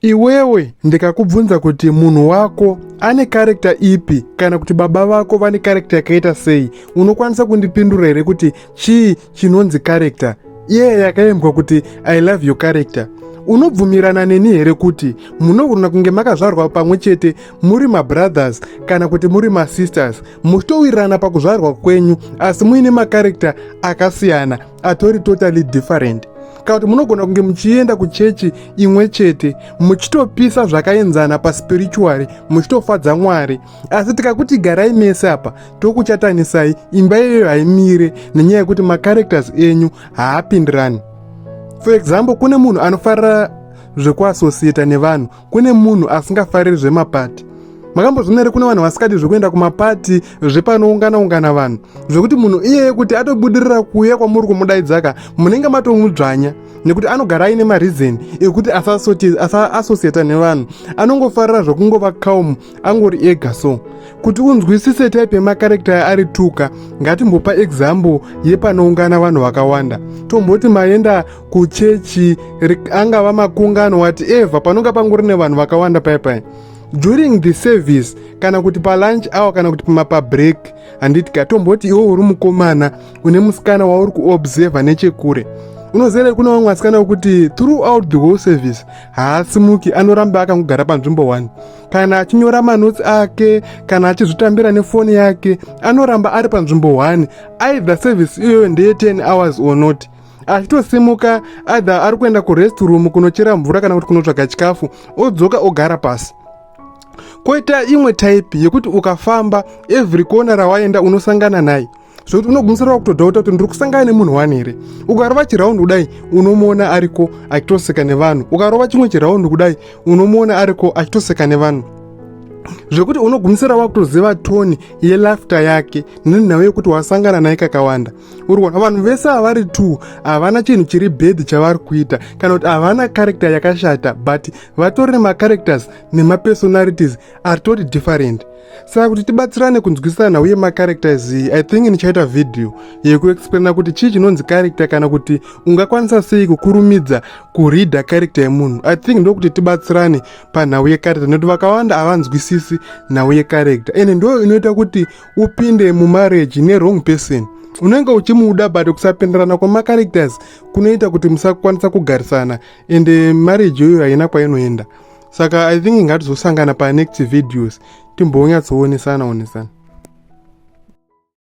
Iwewe ndikakubvunza kuti munhu wako ane character ipi kana kuti baba vako vane character yakaita sei, unokwanisa kundipindura here kuti chii chinonzi character? Iye yakaimbwa kuti "I love your character". Unobvumirana neni here kuti munogona kunge makazvarwa pamwe chete, muri mabrothers kana kuti muri masisters, muchitowirirana pakuzvarwa kwenyu, asi muine macharacter akasiyana, atori totally different? Kana kuti munogona kunge muchienda kuchechi imwe chete, muchitopisa zvakaenzana paspiritually, muchitofadza Mwari, asi tikakuti garai mese apa, tokuchatanisai, imba iyoyo haimire nenyaya yekuti macharacters enyu haapindirani? For example, kune munhu anofarira zvekuassociata nevanhu, kune munhu asingafariri zvemapati. Makambozviona here kune vanhu vasikadi zvekuenda kumapati, zvepanoungana ungana vanhu, zvekuti munhu iyeye kuti atobudirira kuuya kwamuri kumudaidzaka, munenge matomudzvanya, nekuti anogara aine mareason ekuti asaassociata nevanhu, anongofarira zvekungova calm, angori ega? So kuti unzwisise type yemacharacter ari tuka, ngatimbopa example yepanoungana vanhu vakawanda. Tomboti maenda kuchechi, angava makungano, whatever, panonga pangori nevanhu vakawanda paipai. During the service kana kuti palunch hour kana kuti pabreak, handiti ka? Tomboti iwe uri mukomana une musikana wauri kuobserva nechekure. Unoziva kune vamwe vasikana wekuti throughout the whole service haasimuki, anoramba akangogara panzvimbo 1, kana achinyora manotsi ake, kana achizvitambira nefoni yake, anoramba ari panzvimbo 1, either service iyoyo ndeye 10 hours or not. Achitosimuka either ari kuenda kurestroom kunochera mvura kana kuti kunotsvaga chikafu, odzoka ogara pasi. Koita imwe type yekuti ukafamba, every corner rawaenda unosangana naye, zvokuti unogumisira wakutodoubta kuti ndiri kusangana nemunhu wani here. Ukarova chiraundi kudai, unomuona ariko achitoseka nevanhu. Ukarova chimwe chiraundi kudai, unomuona ariko achitoseka nevanhu, zvekuti unogumisira wakutoziva tone yelaughter yake nenhau yekuti wasangana naye kakawanda. Uri kuona vanhu vese havari two havana chinhu chiri bad chavari kuita kana kuti havana character yakashata, but vatori nemacharacters nemapersonalities ari different. Saka kuti tibatsirane kunzwisisa nhau yemacharacters iyi, I think ndichaita vhidhiyo yekuexplaina kuti chii chinonzi character kana kuti ungakwanisa sei kukurumidza kureada character yemunhu. I think ndokuti tibatsirane panhau yecharacter, nekuti vakawanda havanzwisisi nhau yecharacter, ende ndo inoita kuti upinde mumarriage newrong person. Unenge uchimuda, but kusapindirana kwemacharacters kunoita kuti musakwanisa kugarisana, ende marriage iyoyo haina kwainoenda. Saka I think ngatizosangana panext videos, timbonyatsoonesana onesana.